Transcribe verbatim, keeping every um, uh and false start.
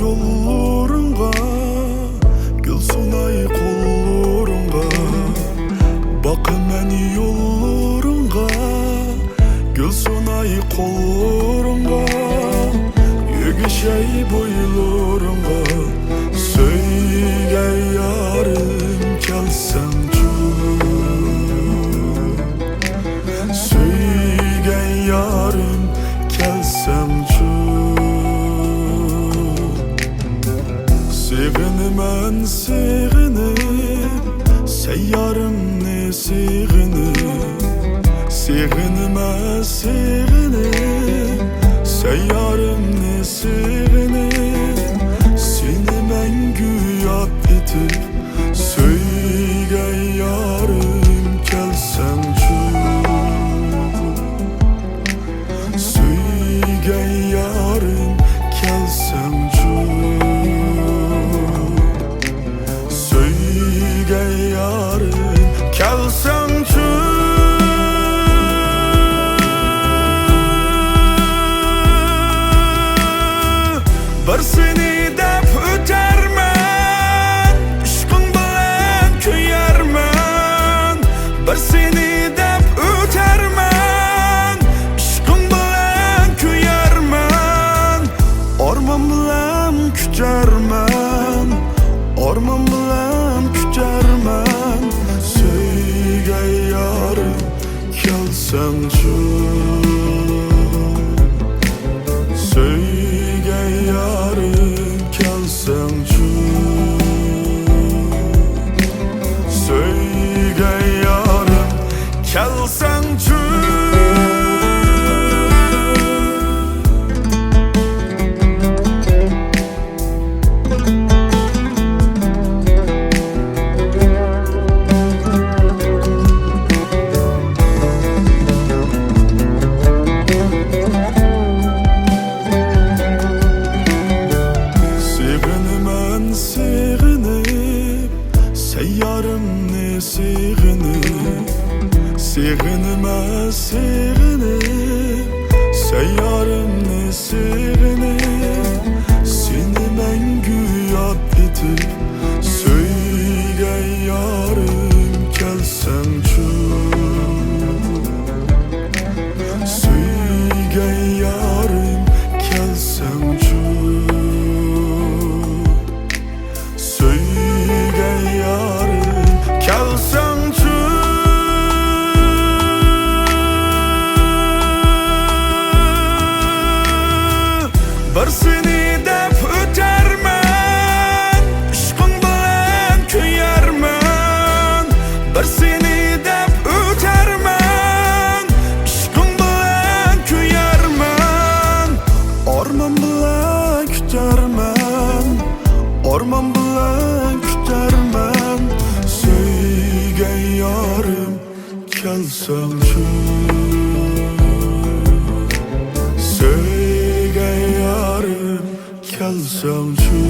يوللىرىڭغا، گۈل سۇناي قوللىرىڭغا، باقىمەن يوللىرىڭغا، گۈل سۇناي قوللىرىڭغا، يۈگۈشەي بويلىرىڭغا، سۆيگەن يارىم كەلسەڭچۇ. سۆيگەن يارىم كەلسەڭچۇ. سېغىنىمەن سېغىنىپ، سەييارىمنى سېغىنىپ، سېغىنىمەن سېغىنىپ، سەييارىمنى سېغىنىپ، سېنى مەڭگۈ ياد ئېتىپ، سۆيگەن يارىم كەلسەڭچۇ. سۆيگەن يارىم كەلسەڭچۇ. سۆيگەن يارىم كەلسەڭچۇ. بىر سېنى دەپ ئۆتەرمەن، ئىشقىڭ بىلەن كۆيەرمەن. بىر سېنى دەپ ئۆتەرمەن، ئىشقىڭ بىلەن كۆيەرمەن. ئارمان بىلەن كۈتەرمەن، ئارمان بىلەن كۈتەرمەن. سۆيگەن يارىم كەلسەڭچۇ. سۆيگەن يارىم كەلسەڭچۇ. سۆيگەن يارىم كەلسەڭچۇ. سېغىنىمەن سېغىنىپ، سەييارىمنى سېغىنىپ، سېغىنىمەن سېغىنىپ، سەييارىمنى سېغىنىپ، سېنى مەڭگۈ ياد ئېتىپ، سۆيگەن يارىم كەلسەڭچۇ. سۆيگەن يارىم كەلسەڭچۇ. سۆيگەن يارىم كەلسەڭچۇ. بىر سېنى دەپ ئۆتەرمەن، ئىشقىڭ بىلەن كۆيەرمەن. بىر سېنى دەپ ئۆتەرمەن، ئىشقىڭ بىلەن كۆيەرمەن. ئارمان بىلەن كۈتەرمەن، ئارمان بىلەن كۈتەرمەن. سۆيگەن يارىم كەلسەڭچۇ. سۆيگەن يارىم كەلسەڭچۇ.